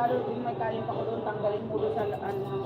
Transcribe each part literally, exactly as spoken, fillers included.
Lalo kung may kain pa ko doon, tanggalin mo doon sa ano.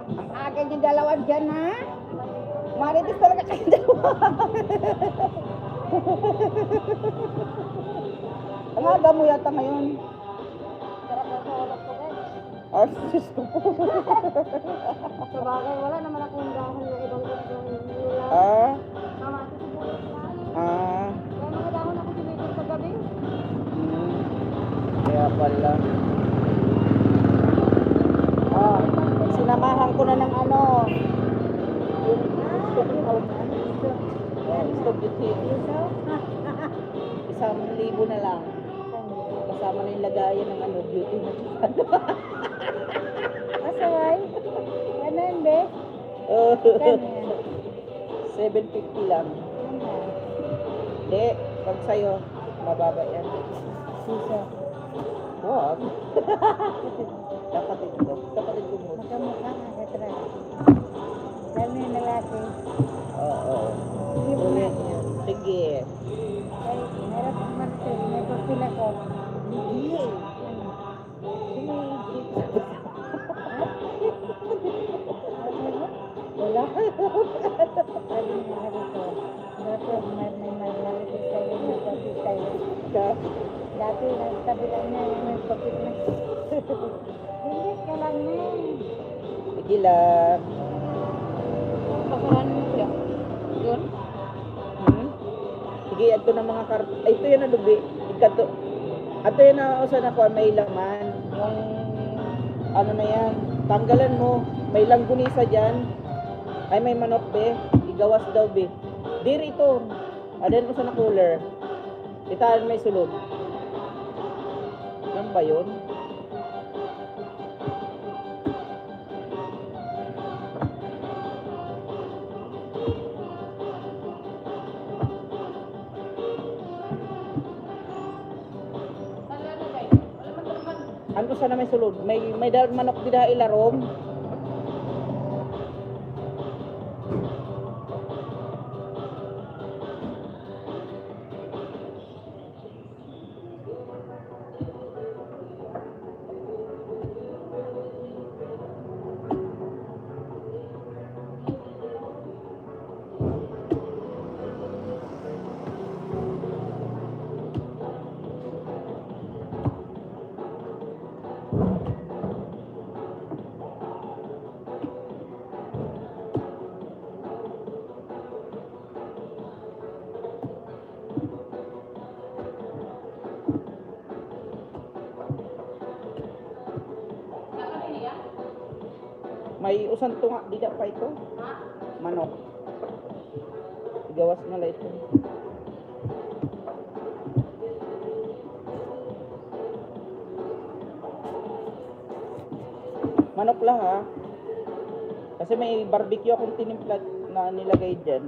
Ang aga niyo dalawa diyan, ha? Marites talaga kayo dalawa. Ang aga mo yata ngayon. Sarap na sa oras ko, guys. Ah, Diyos ko po. Sa bagay, wala naman akong dahon na ibang gusto nila. Ah? Kamatis, sibuyas lang. Ah. Kaya mga dahon ako deliver sa gabi. Hmm. Kaya pala. Ah, sinamahan ko na ng ano, yung gusto kong kaunan. Oh, gusto ko dito. Isang libo na lang. Kasama na yung lagayan ng ano, beauty na tsaka ano. Asaway? Ano yun, be? Oh. Kano yan? Seven fifty lang. Ano? Hindi, pag sa'yo, mababa yan. Sisa. Wag. Kapatid ko. Kapatid ko mo. Magkamukha nga, katra. Dahil may lalaki. Oo. Hindi mo na. Sige. Ay, mahirap ang Martes. May papel ako. Hindi. Ano? Hindi. Wala. Sabi niya nga dito, dati may, may, may nalipit sa'yo, may papel sa'yo. Dati, nasa tabi lang niya, may papel na. Hindi ka lang, eh. Sige lang. Basurahan mo siya. Yun. Hmm? Sige, adto na mga kar-, ay, ito yan na lubi. Ikato, adto yan na, usa na kuan, may laman. Yung, ano na yan, tanggalan mo. May langgunisa dyan. Ay, may manok, be. Igawas daw, be. Diri ito. Adan usa na cooler. Itaan may sulod. Yan ba yun? Ano sana may sulod? May, may daan manok dida ha ilarom. May usan tunga dida pa ito. Manok. Igawas na la ito. Manok la, ha? Kasi may barbecue akong tinimpla na nilagay dyan.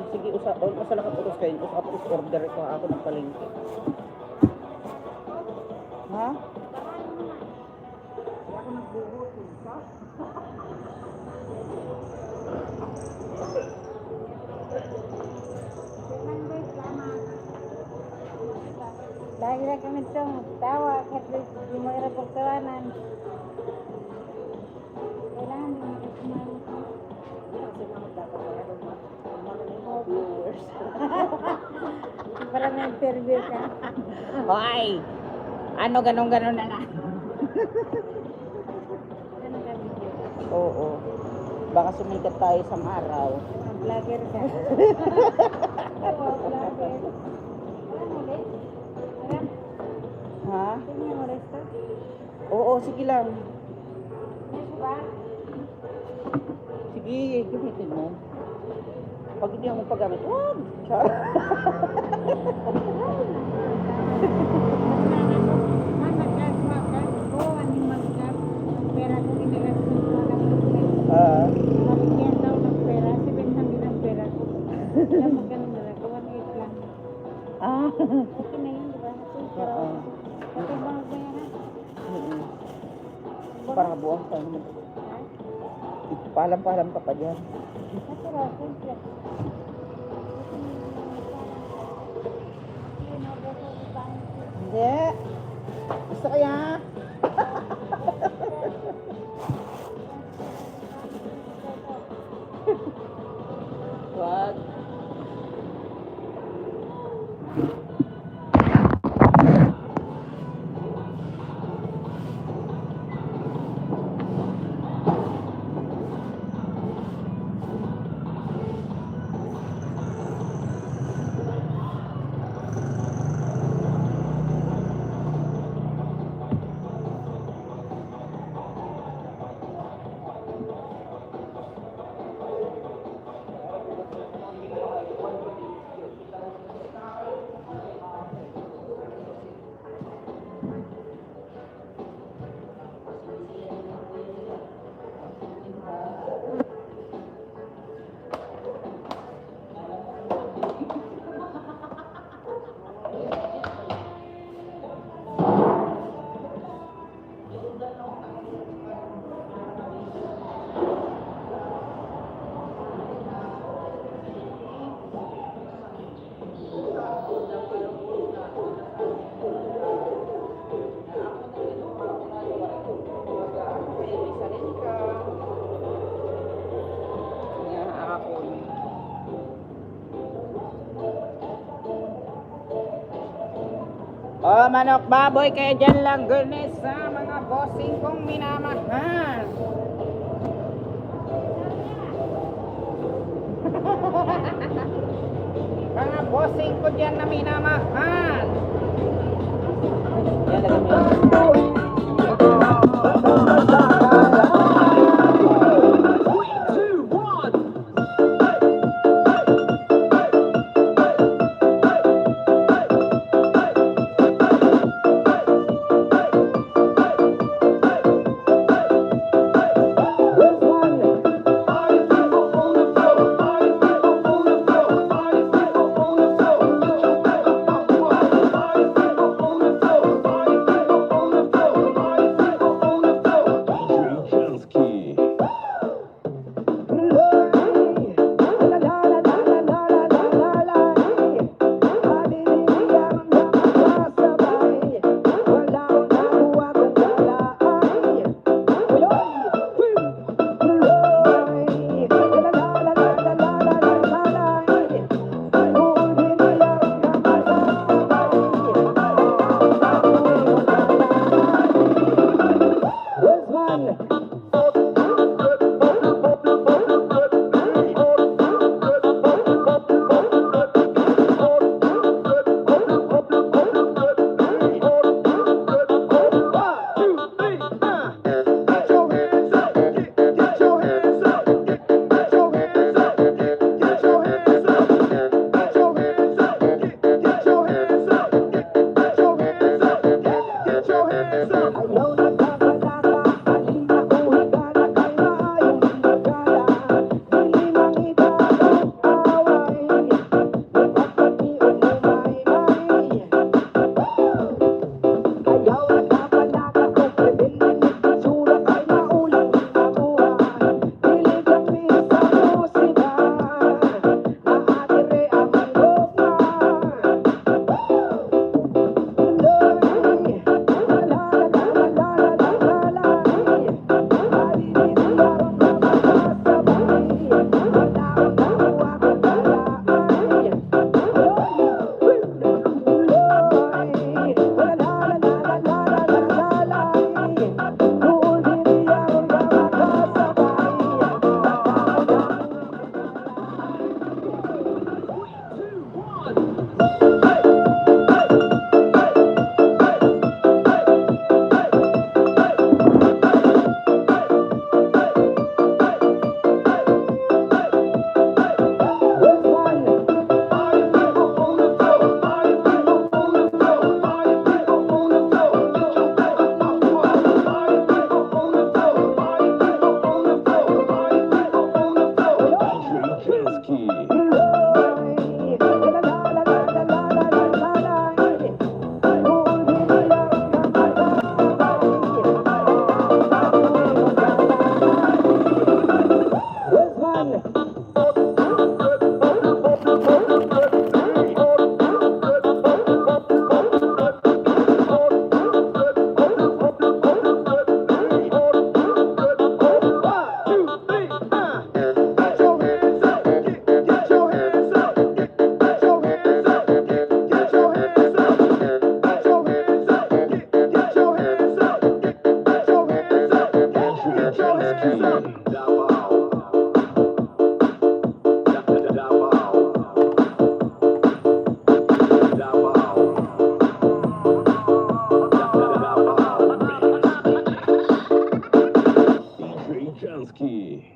Sige, usa, usa la ka putos kay, usa ka putos order ko ha ako nagpalengke. Ha? Lagi na kami ito, tawa, kasi di mo ira pagtawanan. Kailangan din natin kumain. Kasi mga dapat talaga mga, mga viewers. Para may interview ka. Hoy! Ano, ganun-ganun na lang. Ano ka, video? Oo. Baka sumikat tayo isang araw. Vlogger ka. Oo, vlogger. Ano ulit? Ano? Ha? Tingnan mo, resto? Oo, sige lang. Yes, ba? Sige, gamitin mo. Pag hindi ako magpagamit, wag! Char. Ah. Ah. Okay na yun, di ba? Oo. Okay, bawal ba yan, ha? Mm-mm. Para buwan pa naman. Ha? Paalam-paalam ka pa dyan. Natural, simple. Hindi. Gusto ko yan. Wag. O, manok baboy kayo dyan, langgirnes, ha, mga bossing kong minamahal. Mga bossing ko dyan na minamahal. Yan, lagyan mo yan. Davao. Davao. Davao. Davao. D J Jansky.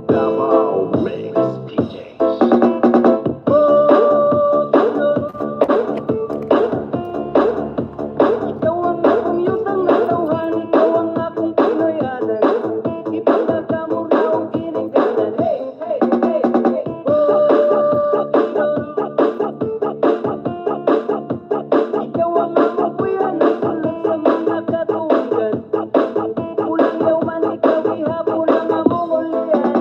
Davao Mix D Js. Ikaw ang akong yutang na tawhan, ikaw ang akong pinoy-anan. Ipagkakamuraog ining kanan. Hey, hey, hey, hey. Ikaw ang among kuya, nagsulod sa mga katuwigan. Kulang yaw man ikaw, ihapon ang among ulian.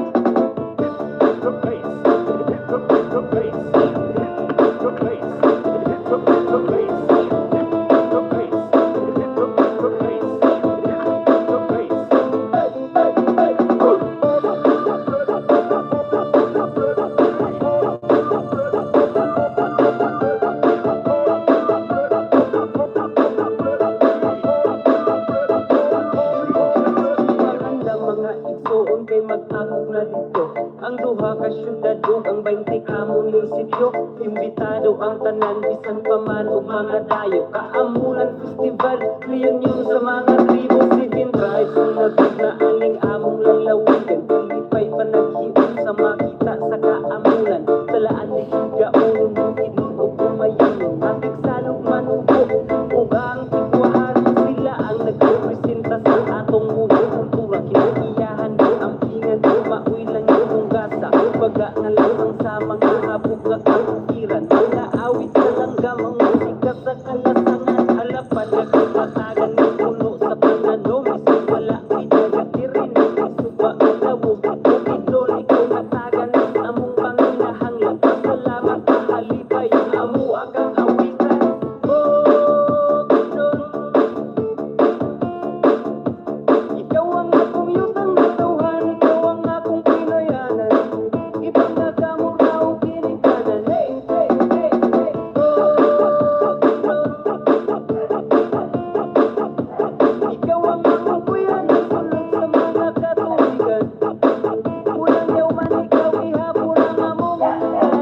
Maganda mga igsoon kay mag-agok na didto. Ang duha ka syudad ug ang baynte ka munisipyo. Imbitado ang tanan, bisan pa man og mga dayo. Kaamulan Festival, reunion sa mga tribo, seven tribes, ang nagugna aning among lalawigan. Kalipay panaghiom sa makita sa kaamulan. Talaan ni Higaonon, Bukidnon ug Umayonon. Matigsalog, Manubo ug ang Tigwaharon, sila ang nagrepresenta sa atong mga kultura. Kinaiyahan, ampingan, maoy lang imong gasa. Baga na lamang sa mga habog nga kabukiran. Mga awit sa langgam, ang musika sa kalasangan. Alapad nga kapatagan nga puno sa pananom. Bisan wala may dagat, diri na suba ang lawog. Bukidnon, ikaw natagan sa among panginahanglan. Pasalamat, pahalipay, ang amoa kang awitan. Oh, Bukidnon. Ikaw ang akong yutang na tawhan, ikaw ang akong pinoy-anan. Ipagkakamuraog ining kanan. Hey, hey, hey, hey. Oh, Bukidnon. Ikaw ang akong kuya, nagsulod sa mga katuwigan. Kulang yaw man ikaw, ihapon ang among ulian.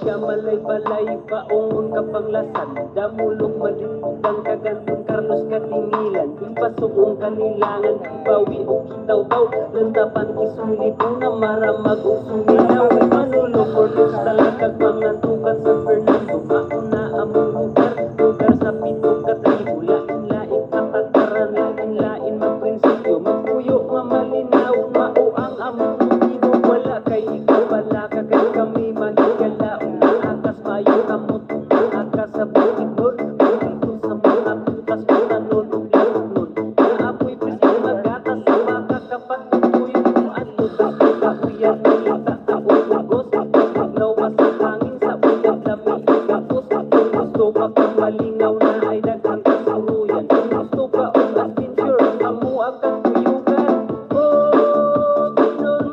Siya balay-balay, paungon ka panglasan. Damulog, Madrid, Butang, Kaganton, Carlos, Katingilan. Impasok ang Kanilangan, Ibawi ug Kitaw-taw. Lantapan, Quezon, Libuna, Maramag ug Sumilao. Manolo, Cortes, Talakag, Pangantukan, San Fernando. Mao na among lugar, lugar sa pito ka tribo. Lain-lain katataran, lain-lain magprinsipyo. Magpuyo nga malinawon, mao ang among motibo. Wala kay ikaw, wala ka kay kami, maghigalaon. Naa kas mayo kamot, naa kas sa Bukidnon. Didto sa mga tutas, butanon ug lautnon. Naa poy presko nga gatas, sa baka kapatutuyot mo adto. Kahuyan, balita, taog, bug-os, tugnaw, basa, hangin, sa uyab, lami, gapos. Kon gusto ka pa malingaw, naay daghang kasuroyan. Kon gusto ka og adventure, amoa kang kuyugan. Oh, Bukidnon.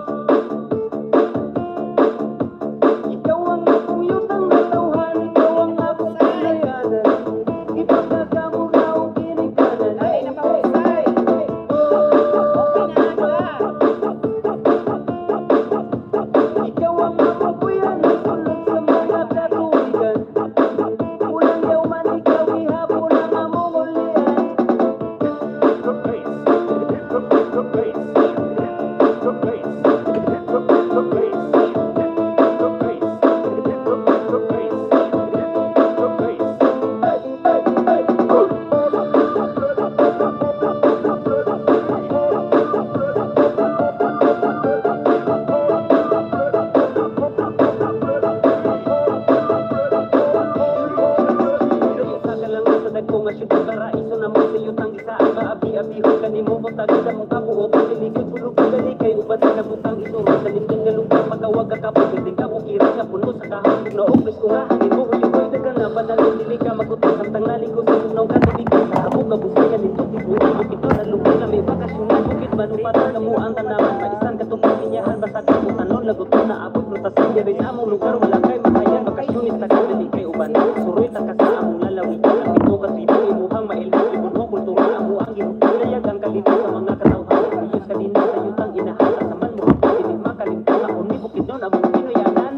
Ikaw ang akong yutang na tawhan, ikaw ang akong pinoy-anan. Ipagkakamuraog ining kanan. Ay, napahusay. Oh, Bukidnon. Kung ahangin mo, huyoy, daghan na panahon, dili ka magutom, samtang naligo sa puno ka tubig, sa habog nga bukid, nalindog, di buhay, bukid, no, nalungkot, na may bakasyon, bukid, manupatan, kamo ang tanaman, maisan, katong kaminyahan, basta kamo tanon, lagot, naabot, prutas, diri sa among lugar, wala kay masayan, bakasyonis, taga, dali kay uban, suroy, taka sa among lalawigan, ang pito ka tribo, imuhang mailog, ibuno, kultura, amo ang gibubulayag, ang kalidad sa mga katawhan, Diyos ka din, sa yutang, inahan, sa man mo, dili makalimtan, ako ni Bukidnon, among Pinoyanan.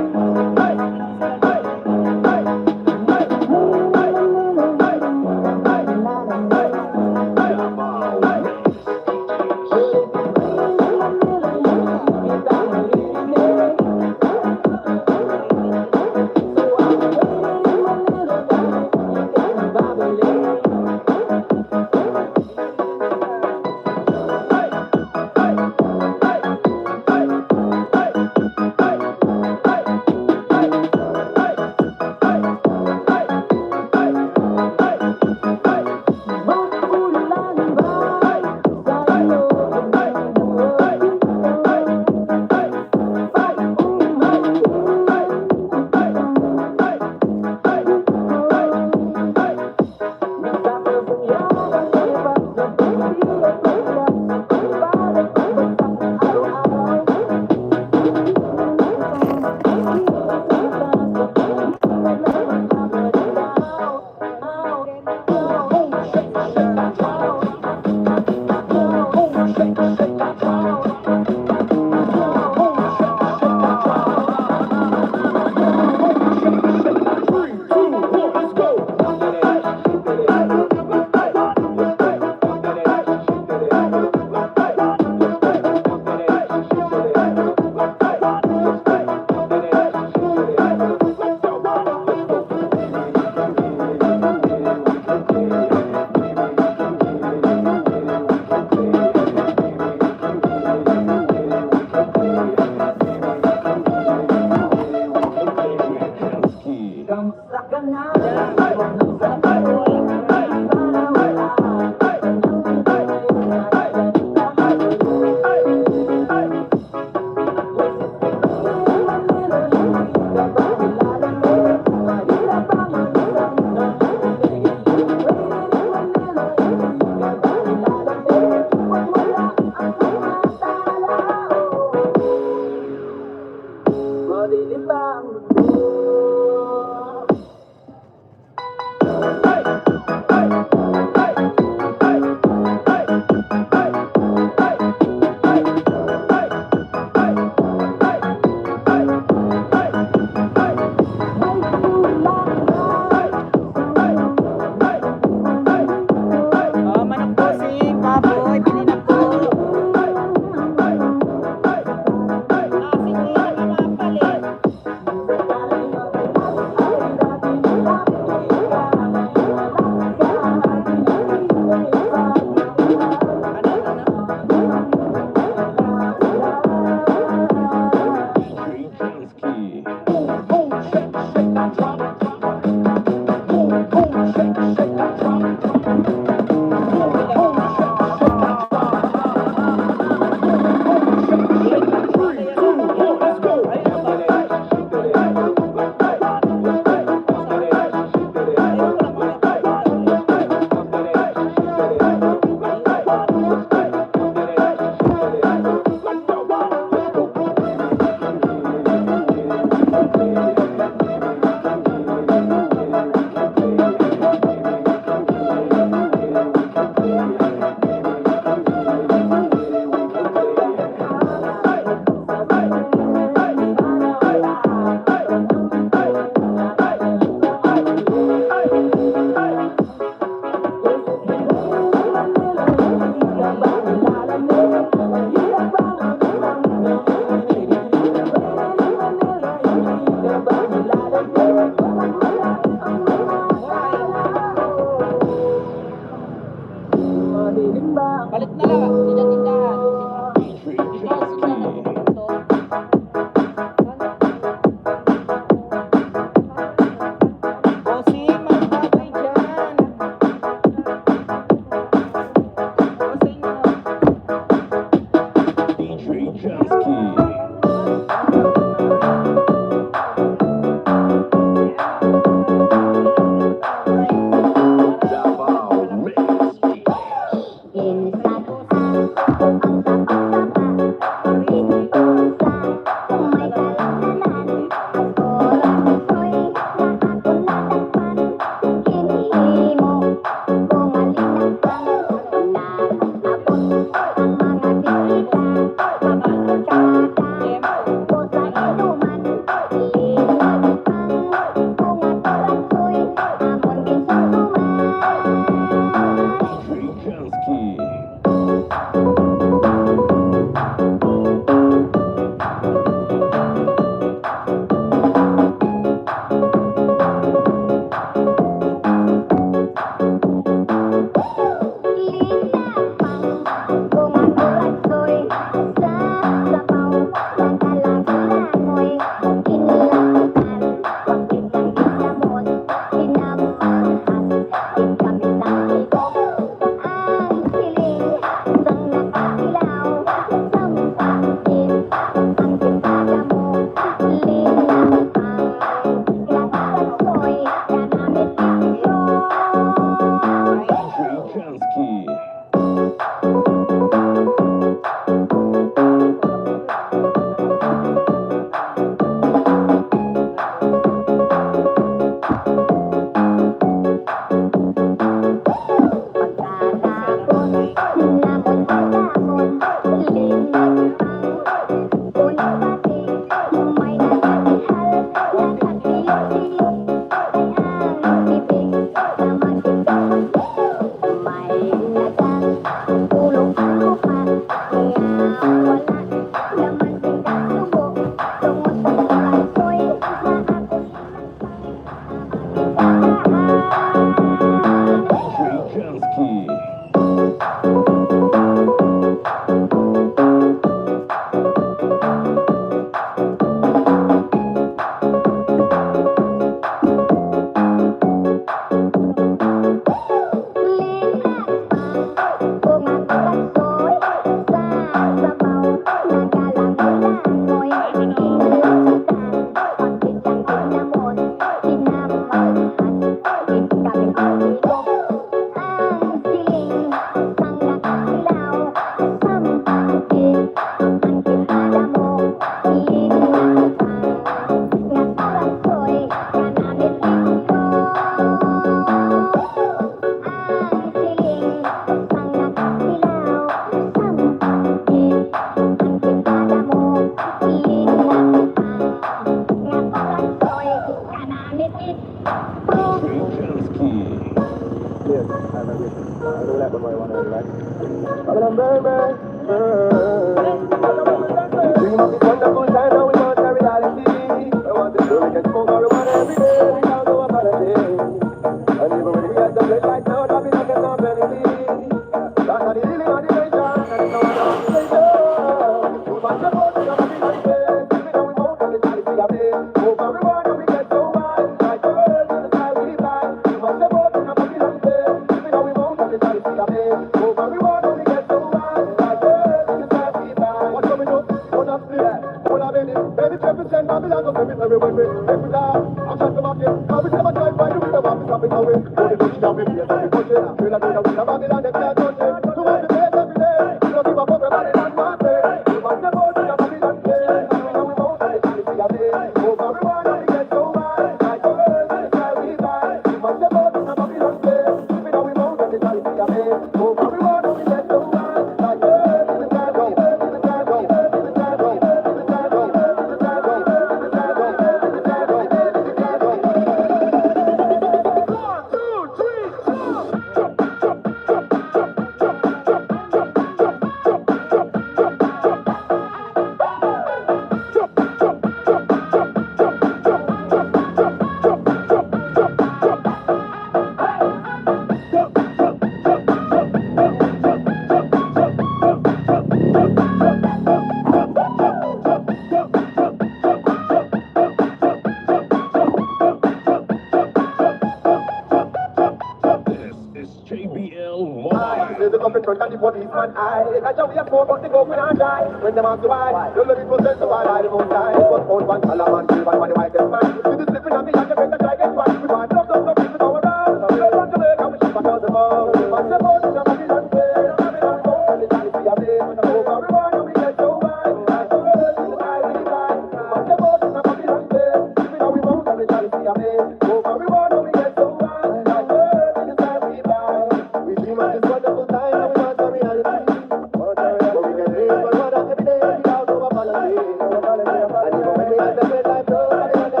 This is J B L Live. Say the government front and the policeman eye. They catch a way for but they go when I die. When them ask you why, you let it possess the why, why the most high. But on one Solomon, you one the whitest man. You be sleeping on me, I can make the dragon one. We want love, love, love, people go around. We don't want to make our ship another boat. But the boat is a Babylon way. Babylon boat, and the time is here. Over the water, we get so wide. Like the world, you high, we high. But the boat is a Babylon way. Even though we won't have the time, we are made. Over the water, we get so wide. Like the world, in the time we buy. We dream of this wonderful time, and we want a reality. But we can live for what every day, we all know our policy. And even when we have the great life, nobody want to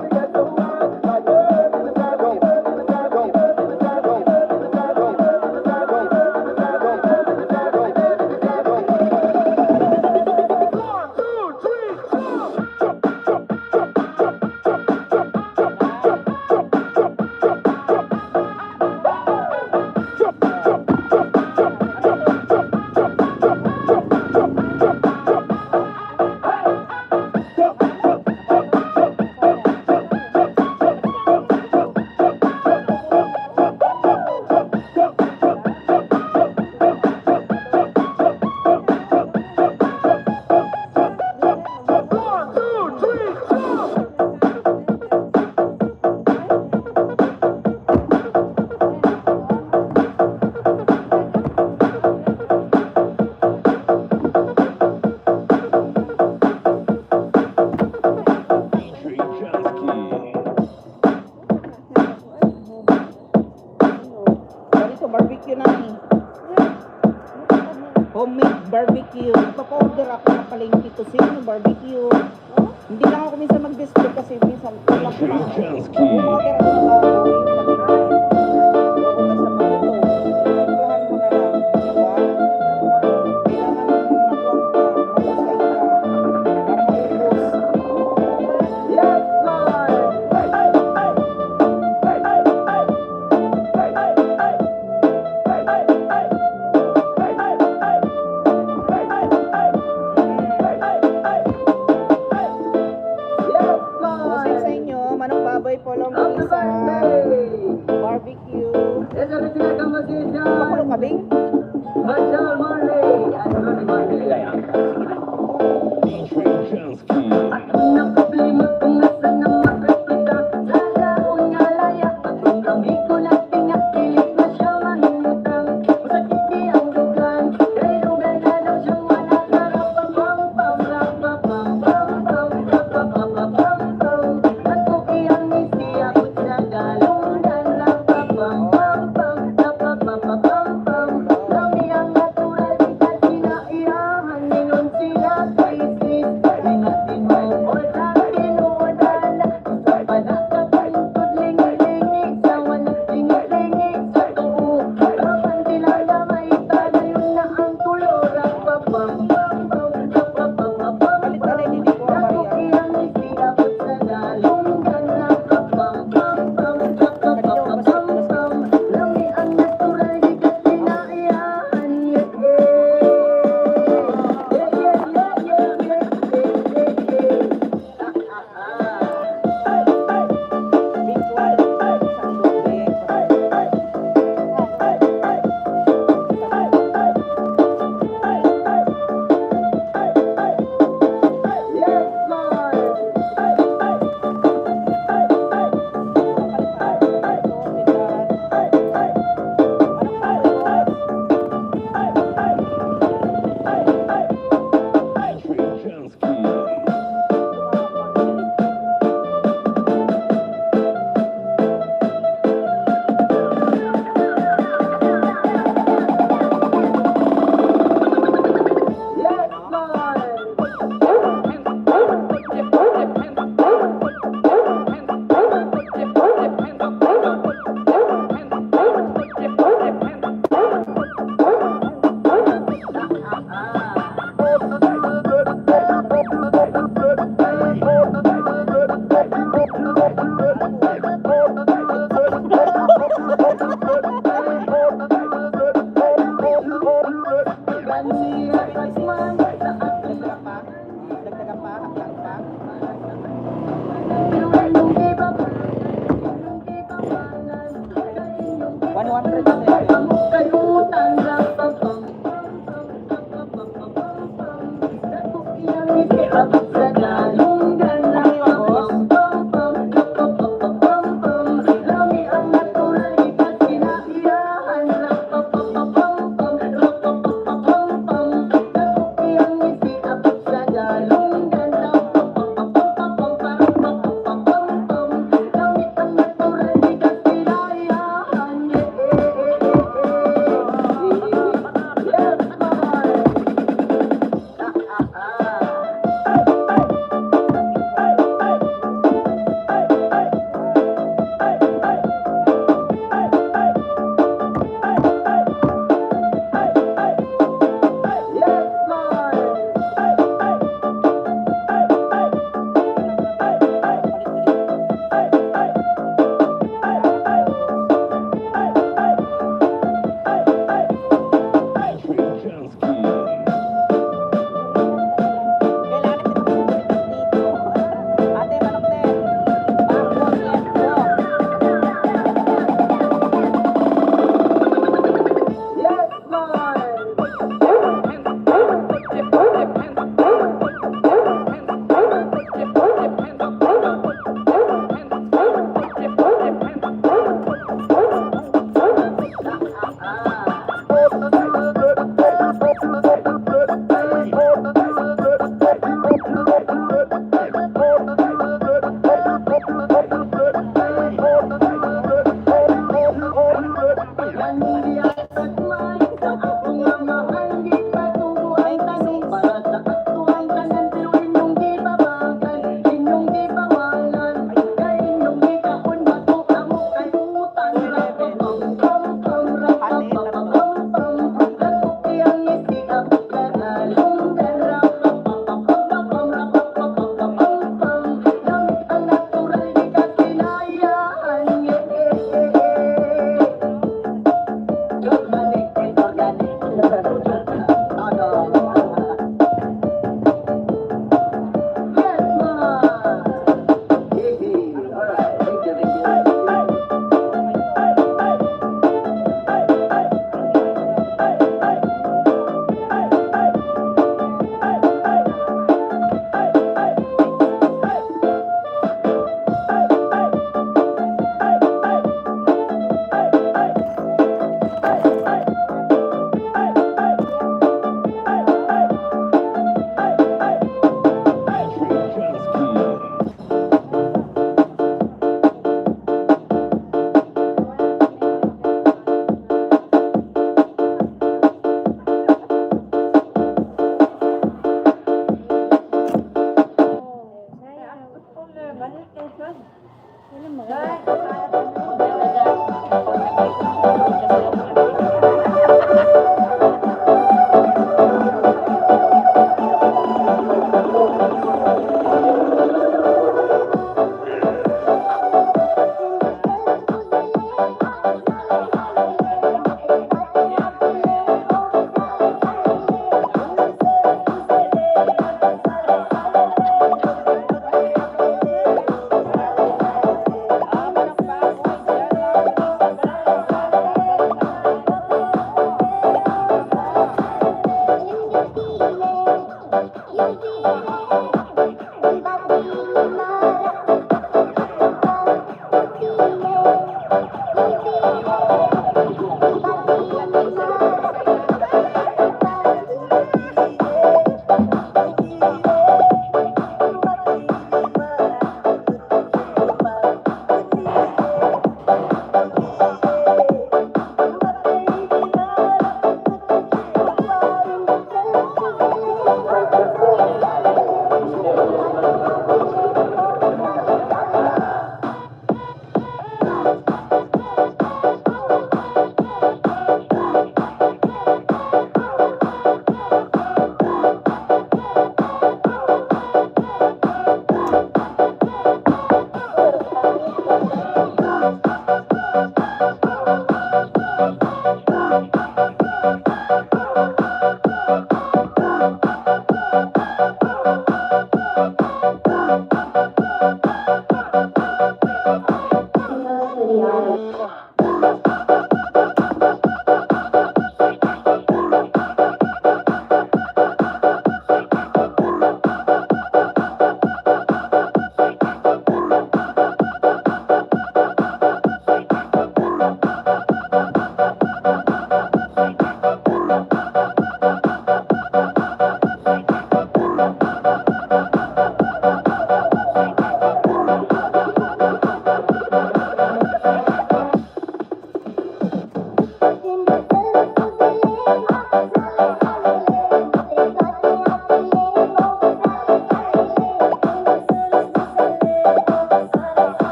be happy. Ganito, barbecue na ni. Homemade barbecue. Nagpapa-order ako ng palengke to, sino barbecue. Hindi lang ako minsan mag-display kasi minsan kulang pa. Yes, Lord. Busog sa inyo, manok baboy, polong ginisa, barbecue. Pakulo kabing. Marshall Marley and Ronnie Marley. D J Chelsky.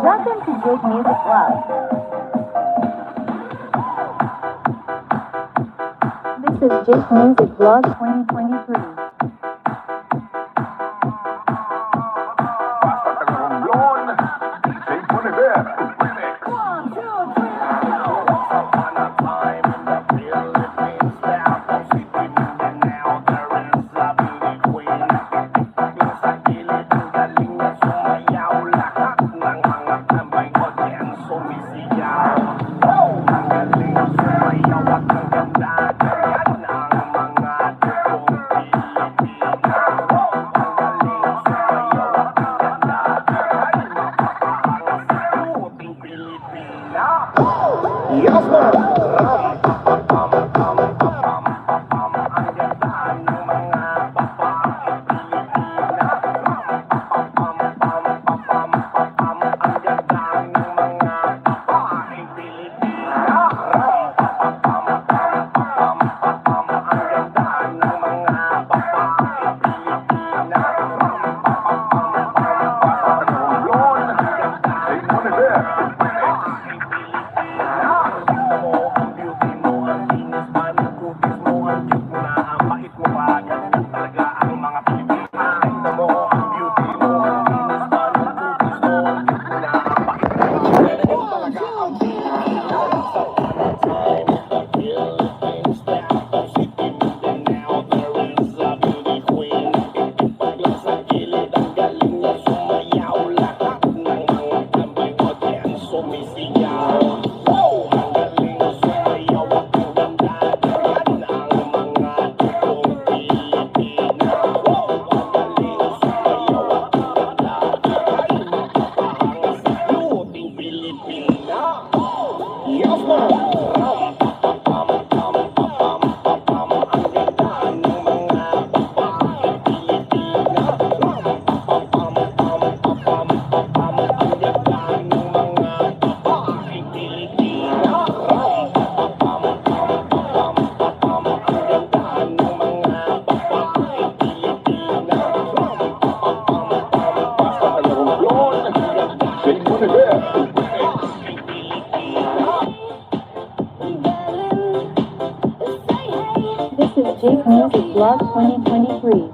Welcome to Jake Music Vlog. This is Jake Music Vlog twenty twenty-three. This is Jake Music Vlog twenty twenty-three.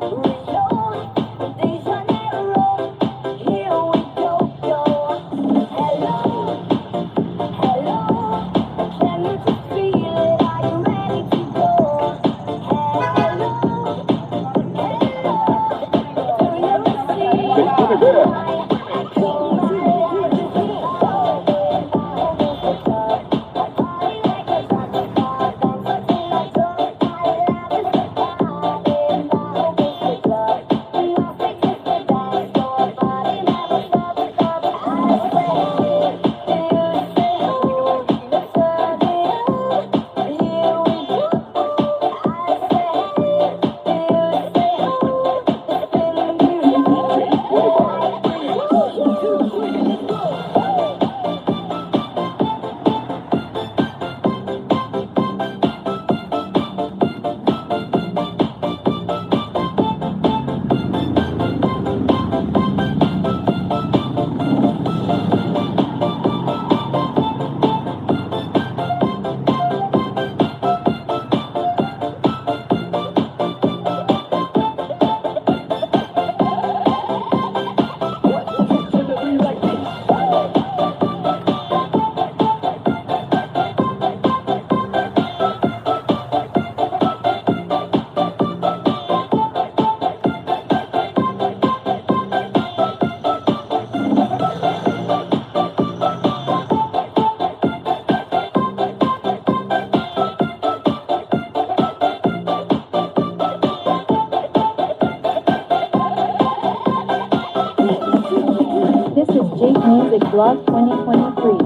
Boss twenty twenty-three.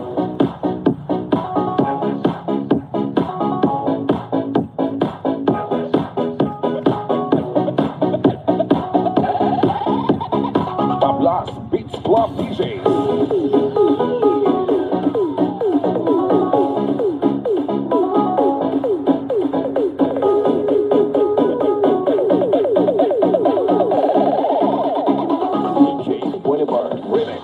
Tablas Beats Club D Js. D J Boulevard Remix.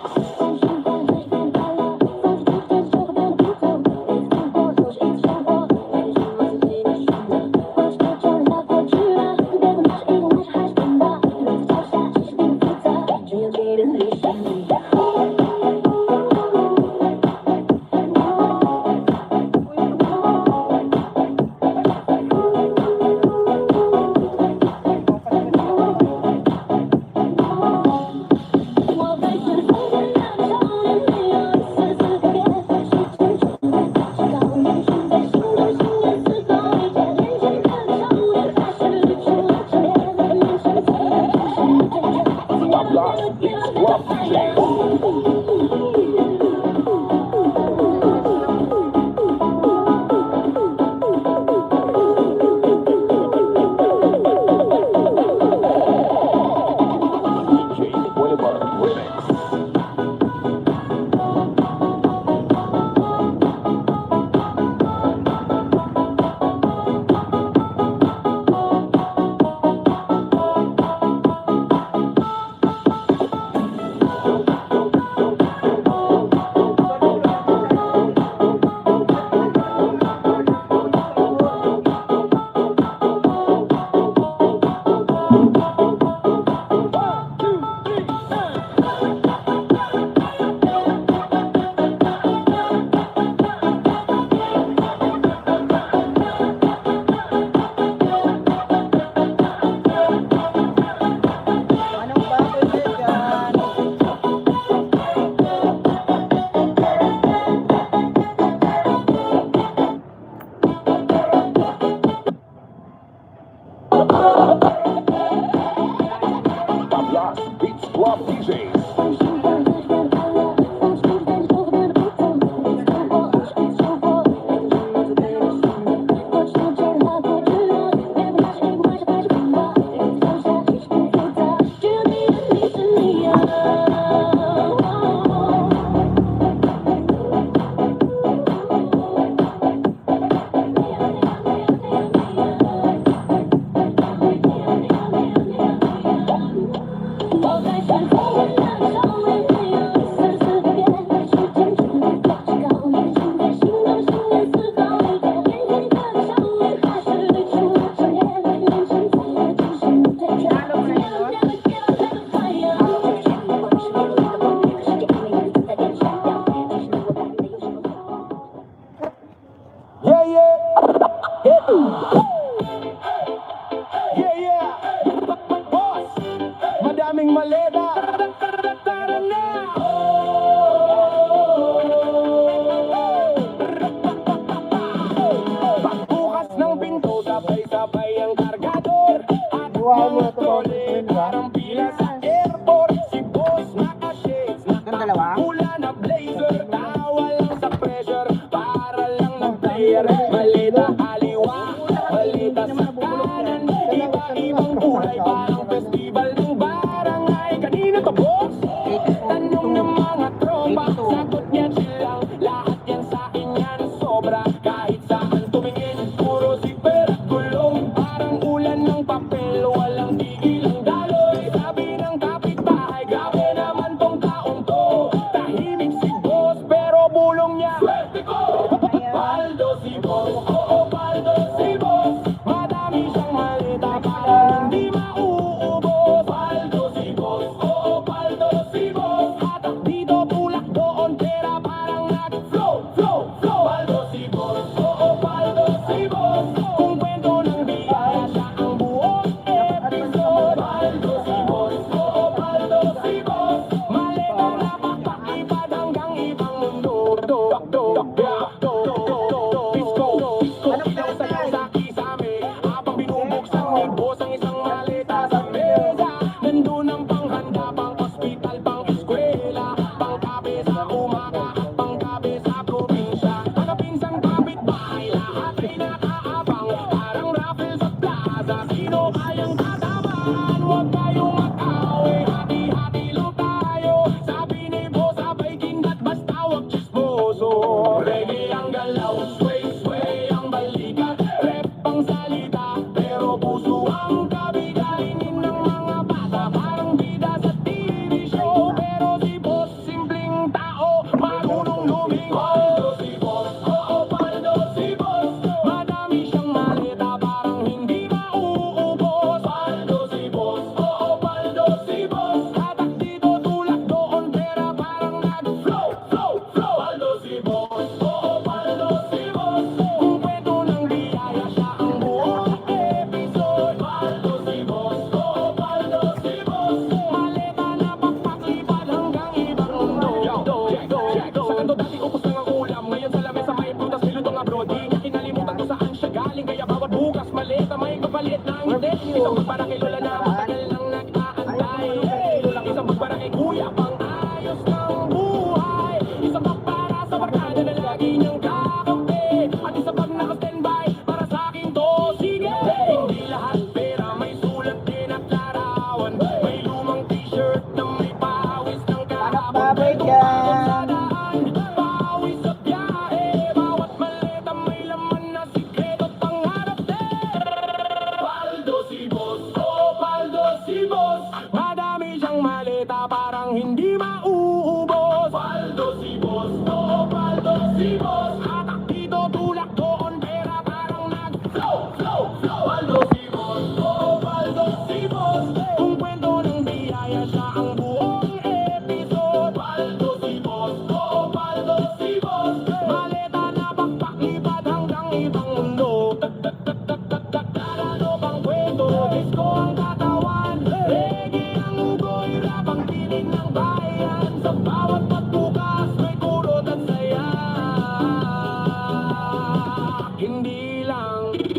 Tablas Beats Club D Js. Yeah, yeah. Hey. Yeah, yeah. Boss, madaming maleta. Tara na. Pagbukas ng pinto, sabay-sabay ang kargador. At mga trolley, parang pila sa airport. Si boss naka-shades, naka-pula na blazer. Tawa lang sa pressure. Para lang mag-player, maleta aliwa, maleta sa kanan, iba-ibang kulay, parang festival ng barangay. Kanino to, boss? Tanong ng mga tropa, sagot niya, chill lang. Lahat yan sa akin yan, sobra. Kahit saan tumingin, puro zipper at gulong. Parang ulan ng papel, walang tigil ang daloy. Sabi ng kapitbahay, grabe naman tong taong to. Tahimik si boss, pero bulong niya. Swerte ko! Paldo si boss, oo, paldo. Isang para kay Lola na matagal nang nag-aantay. Isang para kay Kuya, pang-ayos ng buhay. Isang para sa barkada na lagi niyang kakampi. At isang naka-standby para sa akin 'to. Sige! Hindi lahat pera may sulat din at larawan. May lumang t-shirt na may pawis ng kahapon. May dumadaan sa daan. Pawis sa biyahe. Bawat maleta may laman na sikreto at pangarap din. Paldo si boss, oo, paldo si boss. Madami siyang maleta, parang hindi mauubos. Paldo si boss, oo, paldo si boss. Hatak dito, tulak doon, pera parang nag-flow, flow, flow. Paldo si boss, oo, paldo si boss. Kung kwento ng biyaya, siya ang buong episode. Paldo si boss, oo, paldo si boss. Maleta na pakpak, lipad hanggang ibang mundo. Ano pang kwento? Disco ang katawan. Reggae ang ugoy, rap ang tinig ng bayan. Sa bawat pagbukas, may kulot at saya. Hindi lang. Hindi.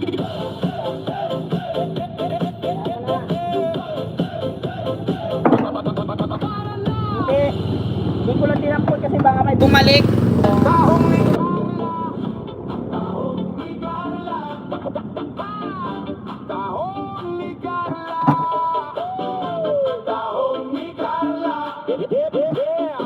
Hindi ko lang tinapon kasi baka may bumalik. Tahong ni Carla. Tahong ni Carla. Tahong ni Carla. Tahong ni Carla. Yeah, yeah, yeah.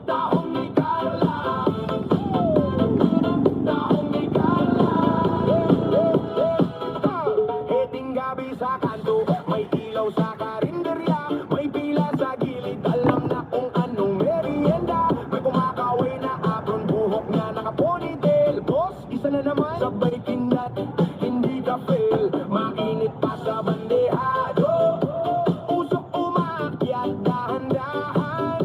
Tahong ni Carla. Tahong ni Carla. Heting gabi sa kanto, may ilaw sa karinderya, may pila sa gilid, alam na kung anong merienda. May kumakaway na apron, buhok niya naka-ponytail. Boss, isa na naman. Sabay kindat, hindi ka fail. Mainit pa sa bandehado. Usok umaakyat dahan-dahan.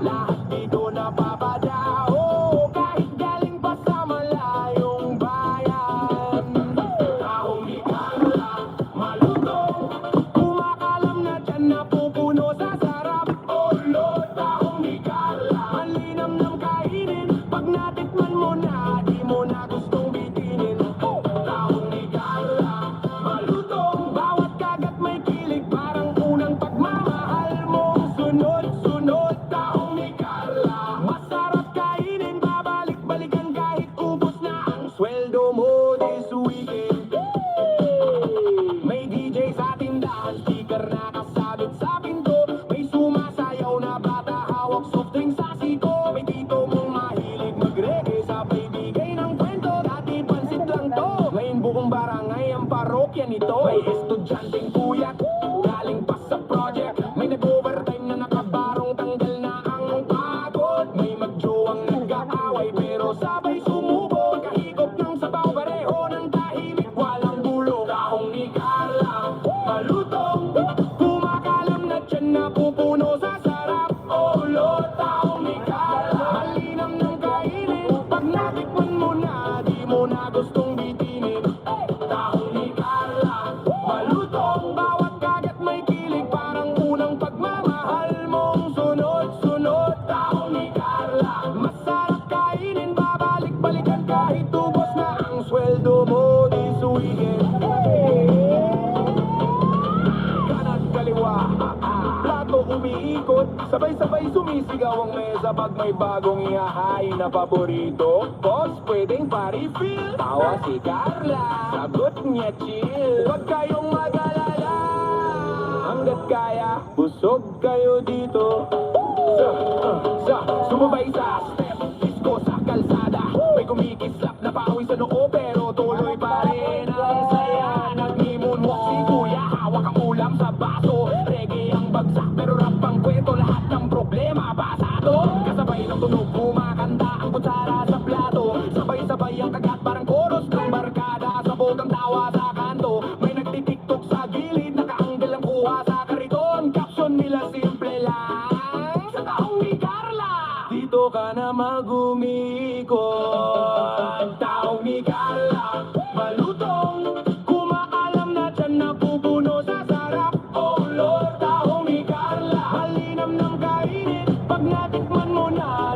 Lahat dito napapadaho. Kahit galing pa sa malayong bayan. Tahong ni Carla, malutong. Kumakalam na tiyan, napupuno sa sarap. Oh Lord, tahong ni Carla, malinamnam kainin. Pag natikman mo na, di mo na gustong bitinin. Tahong ni Carla, malutong. Bawat kagat may kilig, parang unang pagmamahal mong sunod-sunod. Tahong ni Carla, masarap kainin, babalik-balikan kahit ubos na ang sweldo mo this weekend. May D J sa tindahan, speaker nakasabit sa pinto. May sumasayaw na bata, hawak soft drink sa siko. May tito mong mahilig mag-reggae, sabay bigay ng kwento. Dati pansit lang 'to, ngayon buong barangay ang parokya nito. May estudyanteng puyat, galing pa sa project. May nag-overtime na nakabarong, tanggal na ang pagod. May magjowang nag-aaway, pero sabay sumubo. Pagkahigop ng sabaw, pareho ng tahimik, walang gulo. Tahong ni Carla, malutong. Kumakalam na tiyan, napupuno sa sarap. Oh Lord, tahong ni Carla, malinamnam kainin. Pag natikman mo na, di mo na gustong bitinin. Tahong ni Carla, malutong. Bawat kagat may kilig, parang unang pagmamahal mong sunod-sunod. Tahong ni Carla, masarap kainin, babalik-balikan kahit ubos na ang sweldo mo this weekend. Kanan kaliwa, plato umiikot, sabay-sabay sumisigaw ang mesa pag may bagong ihahain na paborito. Boss, pwedeng pa-refill? Tawa si Carla, sagot niya chill. Huwag kayong mag-alala, hanggat kaya, busog kayo dito. Sa, ah, sa, sumabay sa step, disco sa kalsada. May kumikislap na pawis sa noo, pero tuloy pa rin ang saya. Nagmi-moonwalk si Kuya, hawak ang ulam sa baso. Reggae ang bagsak, pero rap ang kwento, lahat ng problema pasado. Kasabay ng tunog, kumakanta ang kutsara sa plato. Sabay-sabay ang kagat, parang chorus ng barkada. Sabog ang tawa sa kanto, may nagtitiktok sa gilid, nakaanggil ang kuha sa kariton. Caption nila simple lang: Sa tahong ni Carla, dito ka na mag-umikot. Tahong ni Carla, malutong. Kumakalam na tiyan, napupuno sa sarap. Oh Lord, tahong ni Carla, malinamnam kainin. Pag natikman mo na,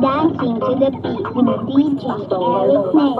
Dancing to the beat with D J Eric May.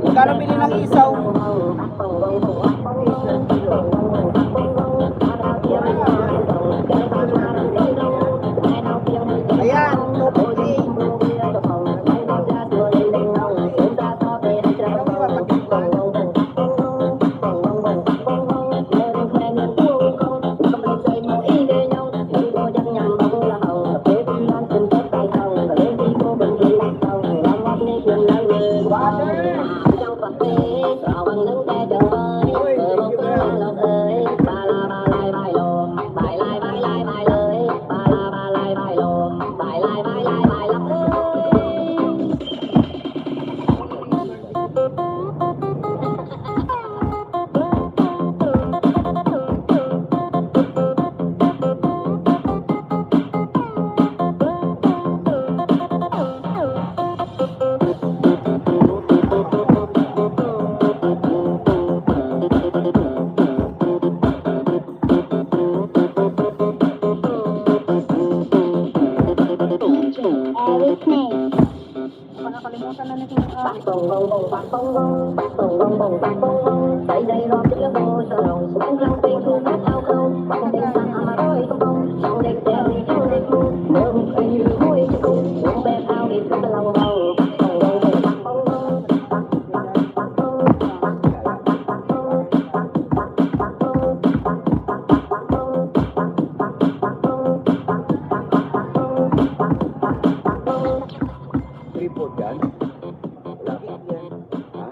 Magkano bili ng isaw? Ayan, two fifty. Eric May. Nakalimutan na ni Kuya. Tripod yan? Lagi yan. Ha?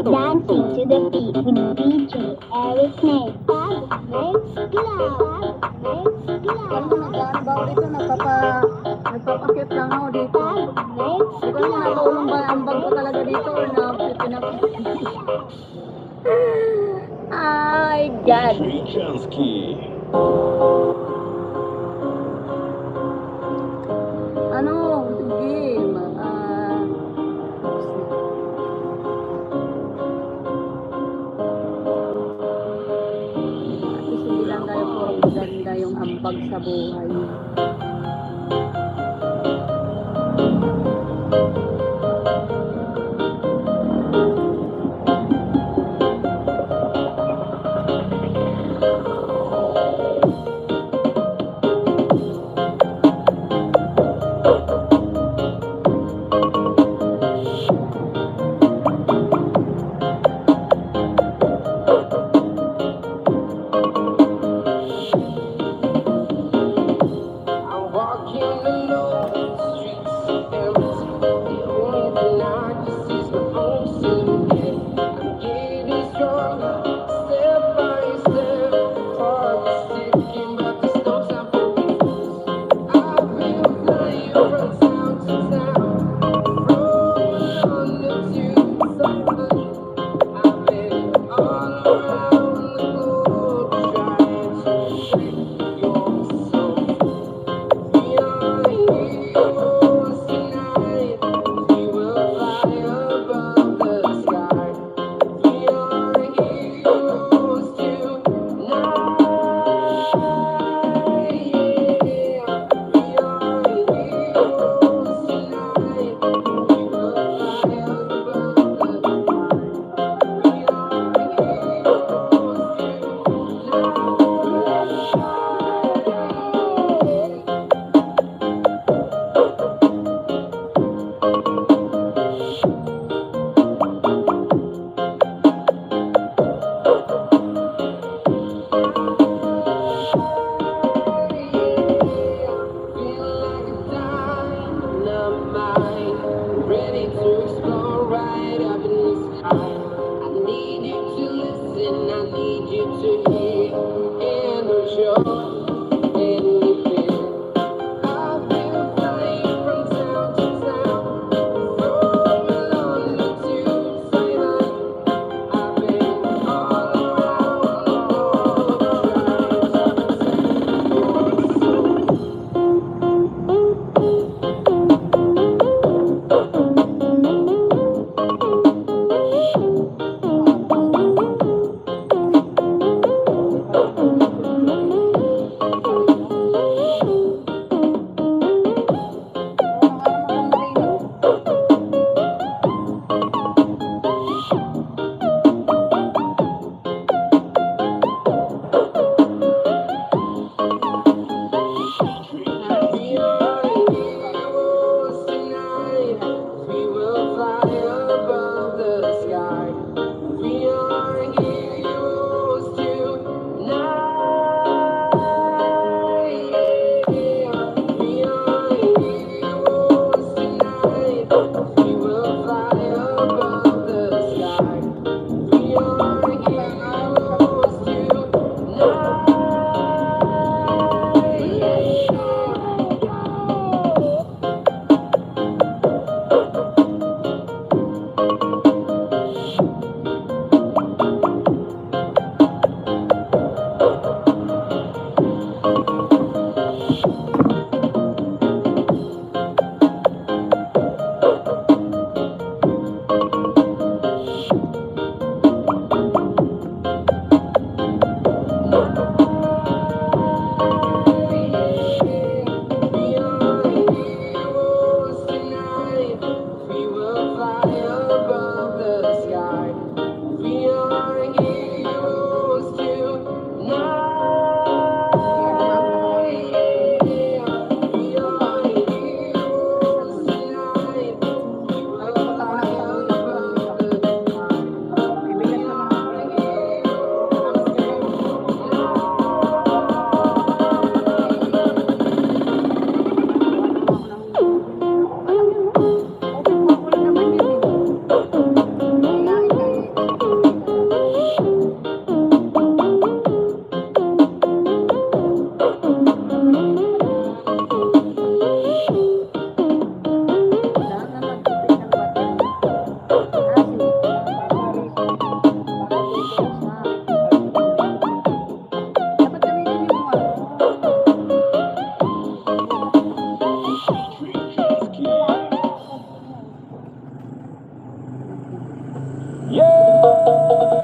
Dancing to the beat with D J Eric May. Ano, nag-ano ba ulit ito? Nagpapa- Nagpapakit lang ako dito. Hindi ko alam kung natulog ba, ambag ko talaga dito or na pinap-, ay, God. Ano? Sige. Ma-, ah, At least hindi lang tayo puro maganda yung ambag sa buhay.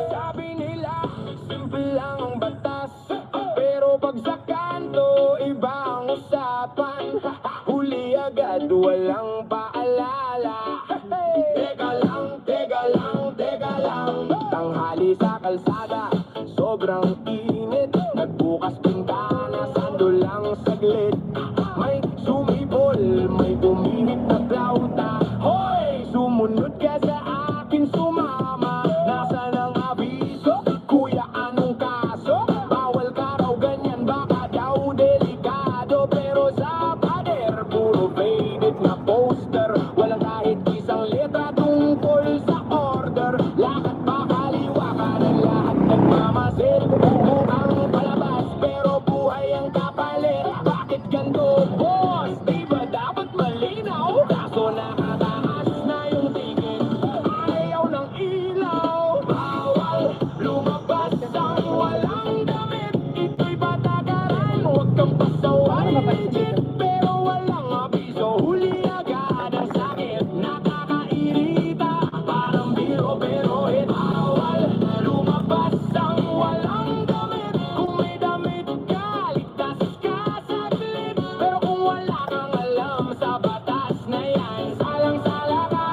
Sabi nila, simple lang ang batas, pero pag sa kanto, iba ang usapan. Huli agad, walang paalala. Teka lang, teka lang, teka lang. Tanghali sa kalsada, sobrang init. Nagbukas bintana, sando lang saglit. May sumibol, may uminit na flauta. Hoy! Sumunod ka sa akin, sumama. Nasaan ang abiso? Kuya, anong kaso? Bawal ka raw ganyan, baka daw delikado. Pero sa pader, puro faded na poster. Walang kahit isang letra tungkol sa order. Lahat pakaliwa ka na, lahat nagmamasid. Mukhang palabas, pero buhay ang kapalit. Bakit ganito, boss? Di ba dapat malinaw? Kaso nakataas na yung ticket. Ayaw ng ilaw. Bawal lumabas ang walang damit. Ito'y patakaran. Huwag kang pasaway, legit, pero walang abiso. Huli agad ang sakit. Nakakairita. Parang biro, pero hit. Bawal lumabas ang walang damit. Kung may damit ka, ligtas ka saglit. Pero kung wala kang alam sa batas na yan, salang-sala ka.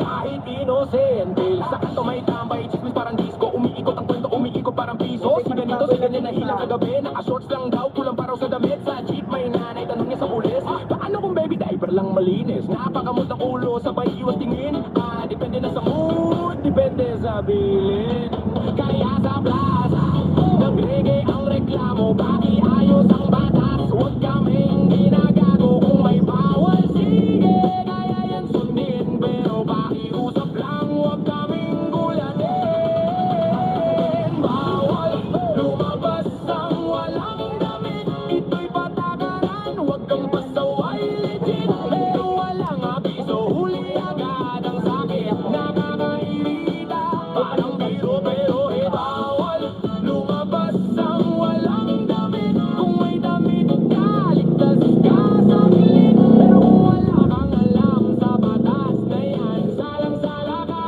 Kahit inosente, sa kanto may tambay, tsismis parang disco. Umiikot ang kwento, umiikot parang piso. Si ganito, si ganyan, nahilang kagabi. Naka-shorts lang daw, kulang pa raw sa damit. Sa jeep, may nanay, tanong niya sa pulis, paano kung baby diaper lang malinis? Napakamot ang ulo, sabay iwas tingin. Ah, depende na sa mood, depende sa bilin. Kaya sa plaza, nag-reggae ang reklamo. Pakiayos ang batas, huwag kaming ginagago. Kung may bawal, sige, kaya yan sundin. Pero pakiusap lang, huwag kaming gulatin. Bawal lumabas ang walang damit. Ito'y patakaran, huwag kang pasaway, legit. Pero walang abiso, huli agad ang sakit. Nakakairita, parang biro, pero hit. Bawal lumabas ang walang damit. Kung may damit ka, ligtas ka saglit. Pero kung wala kang alam sa batas na yan, salang-sala ka.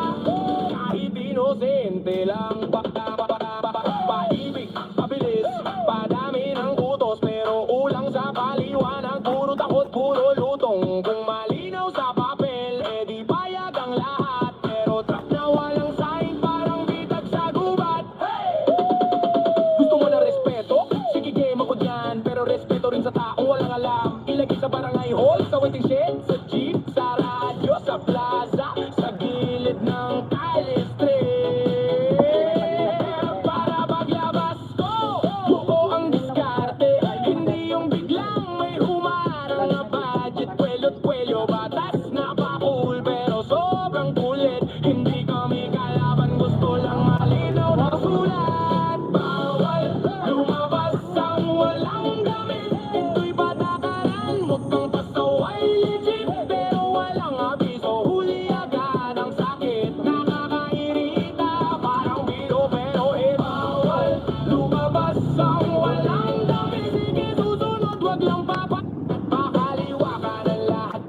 Kahit inosente lang, pa, pa, pa, pa, pa, paibig. Pabilis, padami ng utos, pero kulang sa paliwanag. Puro takot, puro lutong. Kung malinaw sa papel, eh di payag ang lahat. Pero truck na walang sign, parang bitag sa gubat. Hey! Gusto mo ng respeto? Sige, game ako dyan, pero respeto rin sa taong walang alam. Ilagay sa barangay hall, sa waiting shed, sa jeep, sa radyo, sa plaza, sa gilid ng kalye. Para paglabas ko, buo ang diskarte. Hindi yung biglang may humarang na budget. Kwelyo't kwelyo, batas na pa-cool, pero sobrang kulit. Hindi kami kalaban, gusto lang malinaw na sulat. Bawal lumabas ang walang damit. Ito'y patakaran, huwag kang pasaway, legit. Pero walang abiso, huli agad ang sakit. Nakakairita, parang biro, pero eh, bawal lumabas ang walang damit. Sige, susunod, wag lang papa-, pakaliwa ka na lahat.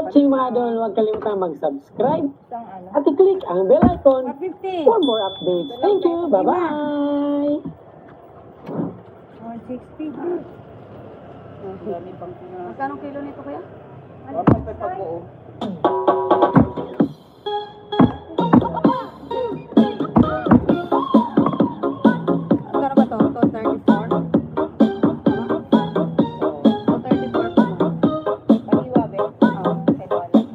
Watching, mga idol, huwag kalimutang mag-subscribe at i-click ang bell icon for more updates. Thank you. Bye-bye. One sixty. Magkano kilo nito, kuya? One sixty. Magkano ba to? Two thirty-four? Two thirty-four po. Pati wabe? Oo, kay Dolly.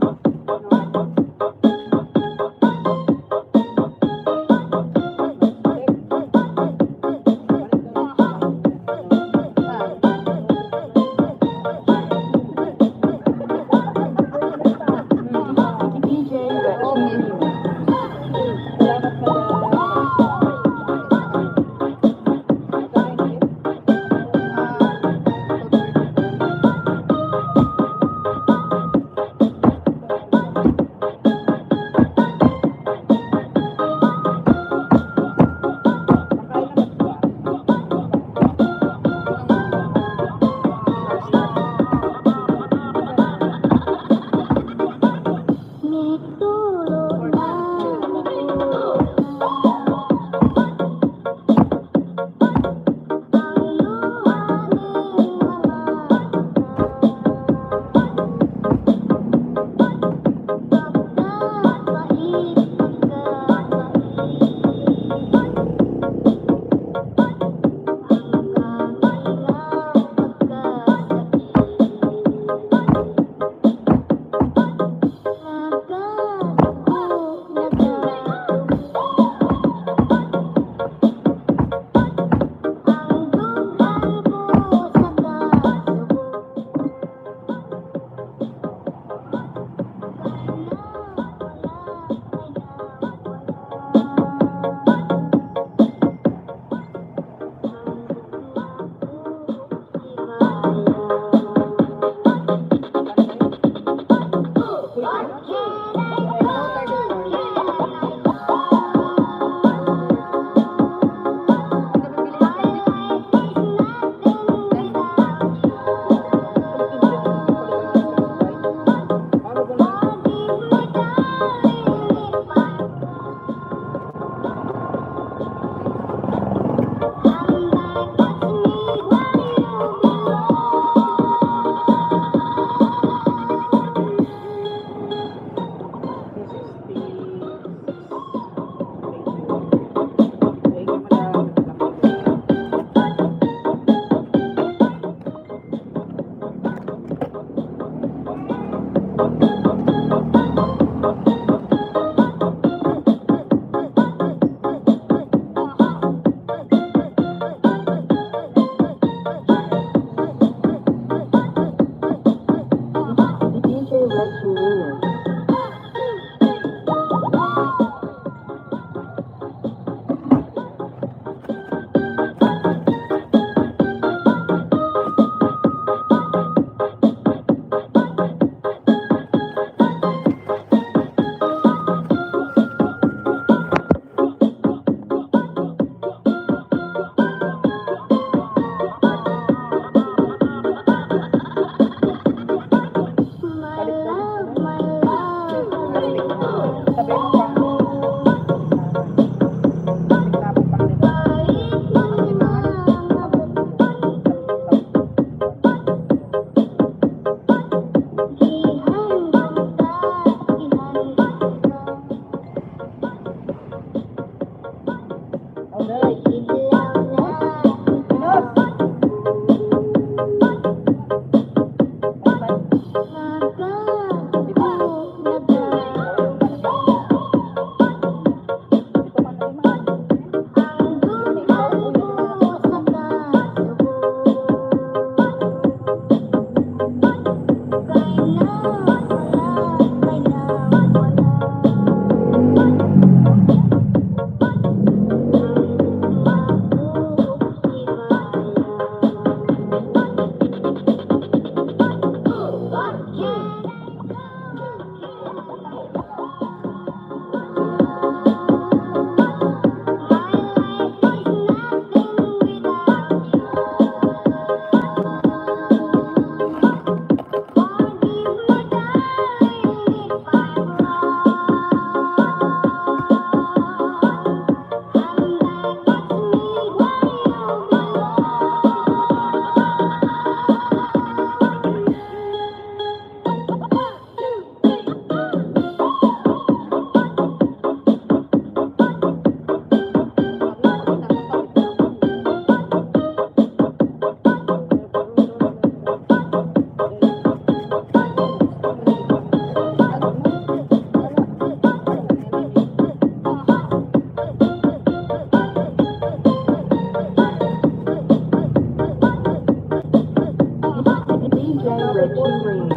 J Richie Lee.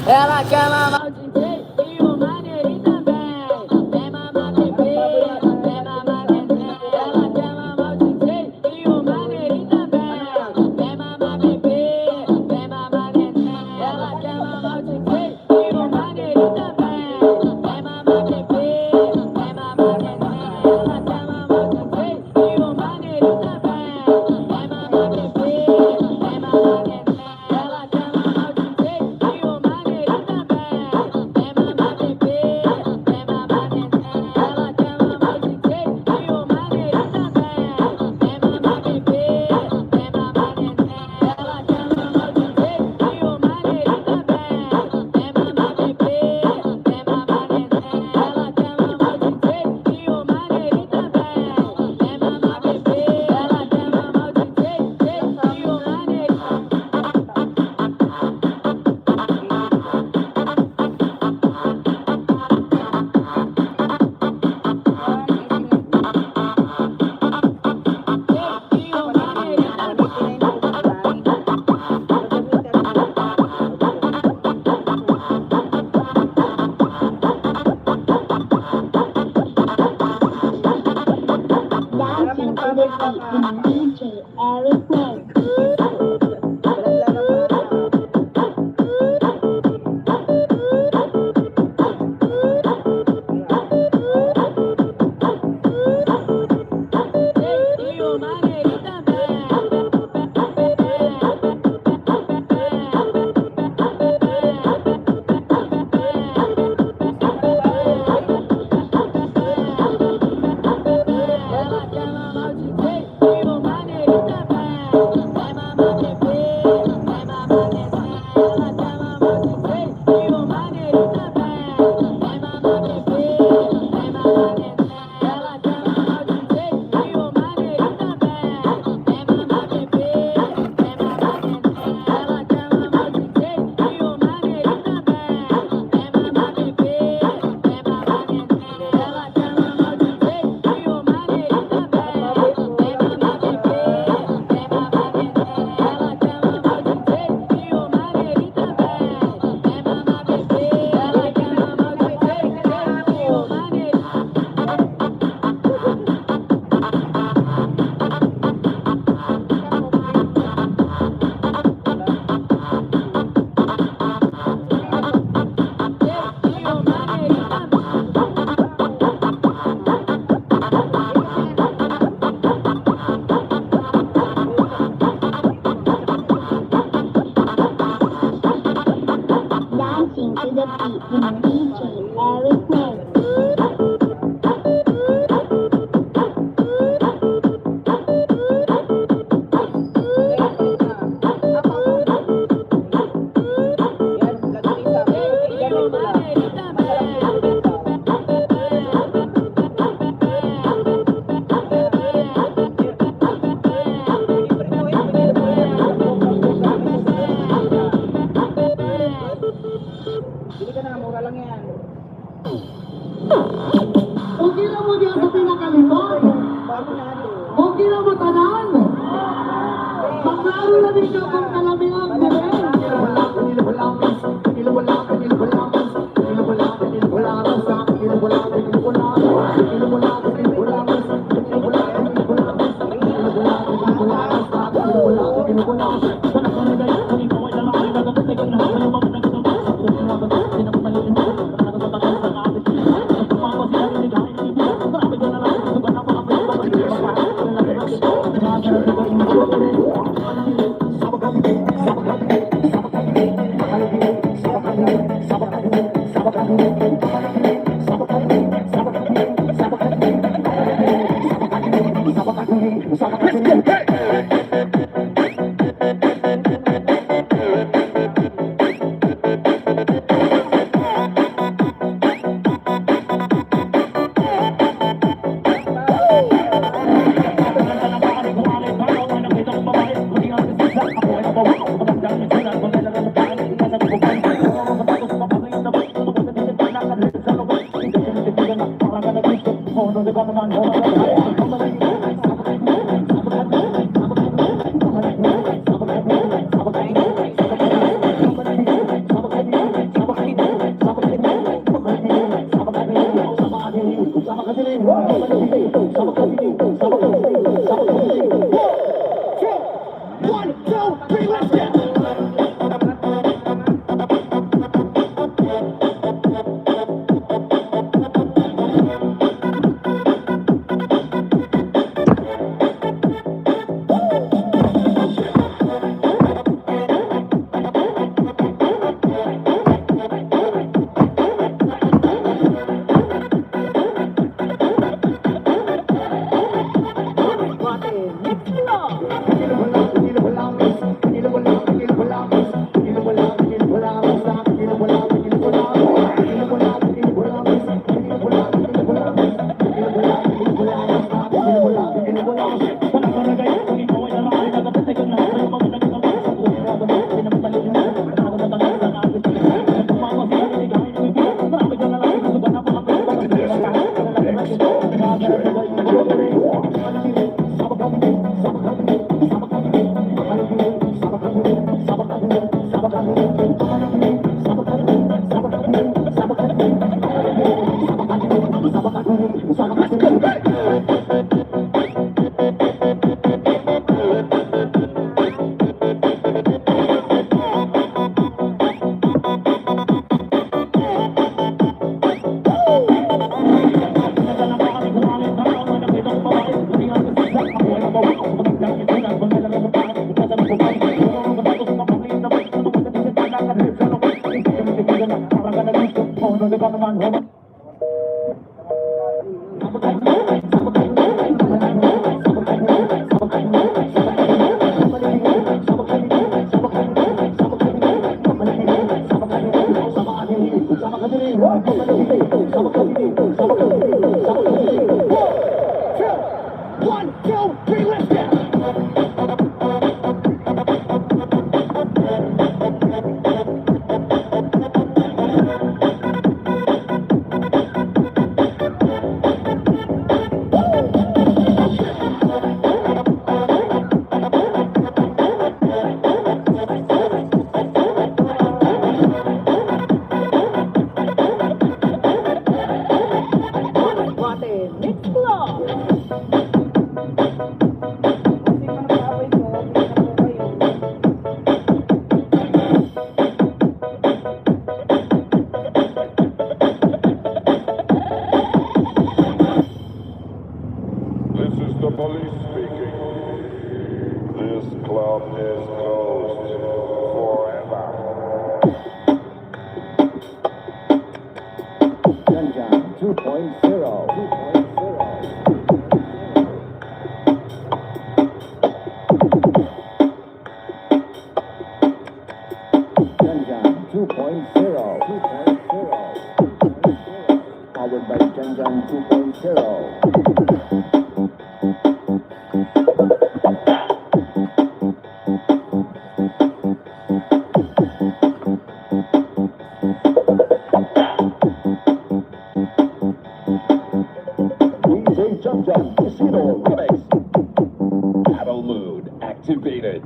Ela quer mamar o D J e o Maneirinho também. Quer mamar bebê, quer mamar neném. Ela quer mamar o D J e o Maneirinho também. Quer mamar bebê, quer mamar neném. Ela quer mamar o D J e o Maneirinho também. Quer mamar bebê, quer mamar neném. Ela quer mamar o D J e o Maneirinho também. Quer mamar bebê, quer mamar neném. Dancing to the beat with D J Eric Mel. Dancing to the beat with D J Eric Mel. Dili ka na, mura lang yan. Okay lang mo diyan sa pinakaliman. Okay lang mo tanan. Maklaro na din ka kung kalamian mo. One, two, three, let's go. One, two, three, let's go. This is the police speaking. This club is closed forever. Junjun two point zero. Junjun two point zero. Powered by Junjun two point zero. D J Junjun Casino Remix. Battle mode activated.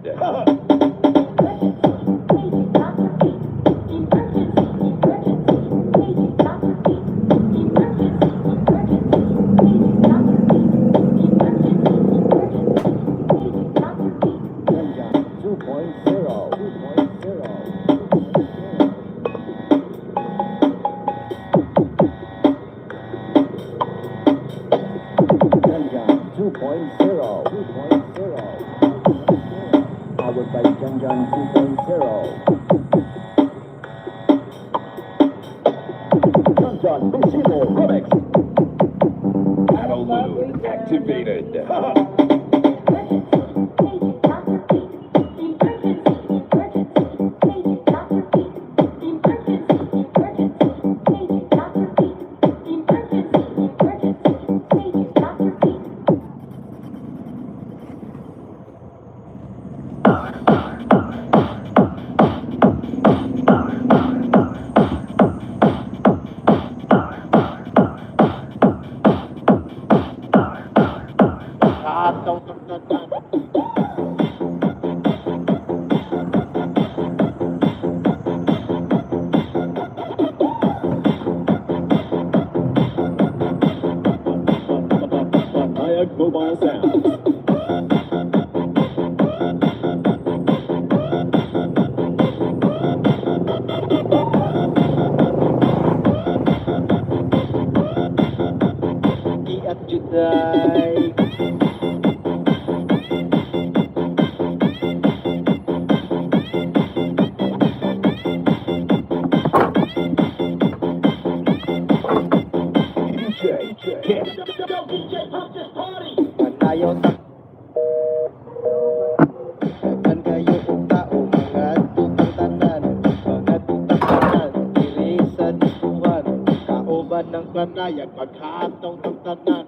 Two point zero. Two point zero. Powered by Junjun two point zero. Junjun Casino Remix. Battle mode activated. Kanayan, maghataw tang tanan.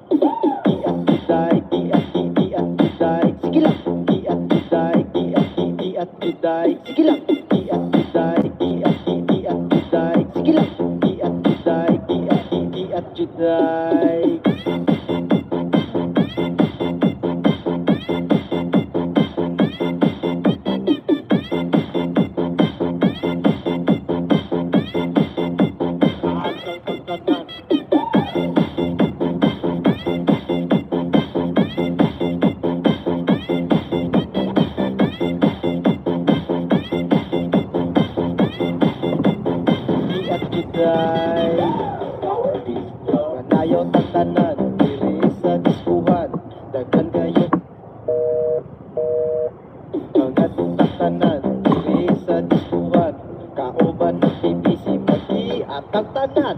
Diat, juday, diat, di, diat, juday. Sige lang. Diat, juday, diat, di, diat, juday. Sige lang. Diat, juday, diat, di, diat, juday. Sige lang. Diat, juday, diat, di, diat, juday. Diat, juday. Manayaw ta tanan diri sa diskuhan. Daghan kaayo. Mga tatanan diri sa diskuhan, kauban ng B B C, pati atang tanan.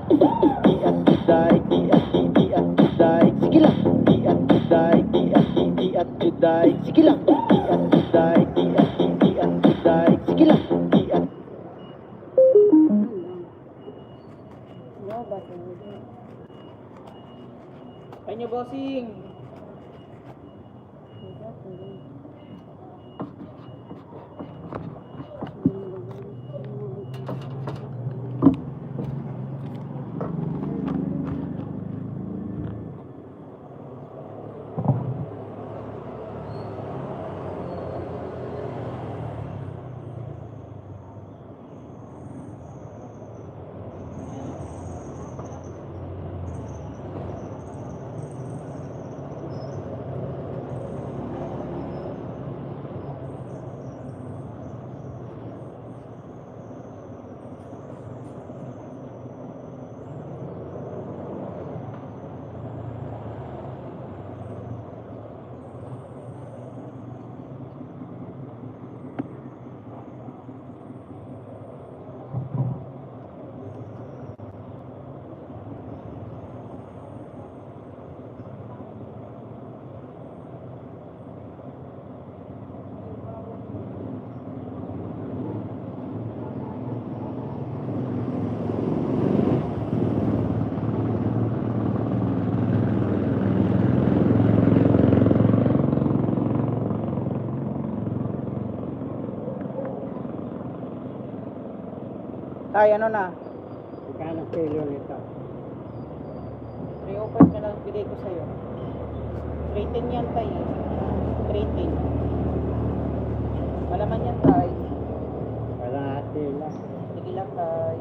Diat, juday, diat, di, diat, juday. Sige lang. Diat, juday, diat, di, diat, juday. Sige lang. Diat, juday, diat, di, diat, juday. Sige lang. Diat. Kanya, bossing. Tay, ano na? Magkano kilo nito? Three oh five na lang bigay ko sa'yo. Three ten yan, tay. Three ten. Malaman yan, tay. Kalahati lang. Sige lang, tay.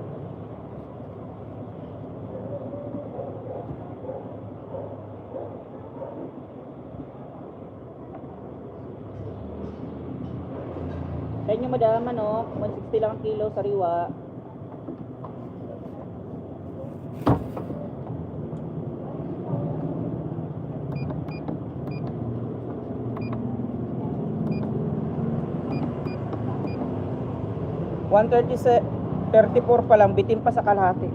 Sa inyo, madam, manok, one sixty lang ang kilo, sariwa. One thirty, thirty-four pa lang, bitin pa sa kalahati.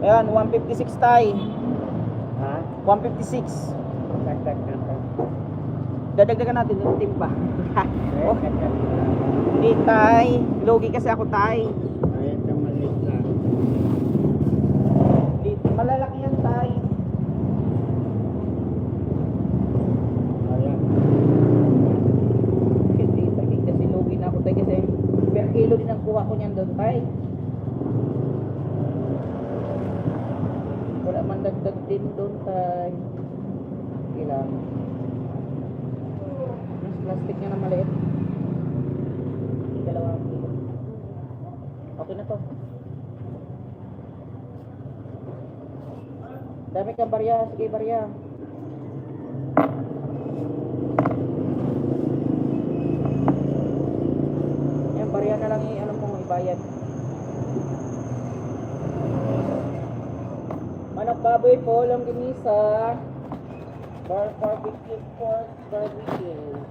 Ayan, one fifty-six, tay. Ha? One fifty-six. Dagdag natin. Dadagdagan natin ng timba. Oh. Dagdag natin. Hindi, tay. Lugi kasi ako, tay. Ay, ito maliit lang. Di, malalaki yan, tay. Ayan. Hindi, tay. Kasi lugi na ako, tay. Kasi per kilo din ang kuha ko niyan doon, tay. Wala man dagdag din doon, tay. Okay lang. Mas plastic niya na maliit. Dalawang kilo. Okay na to. Dami kang barya. Sige, barya. Yan, barya na lang i-ano mo, ibayad. Manok baboy po, longganisa. Bar-, barbecue pork, barbecue.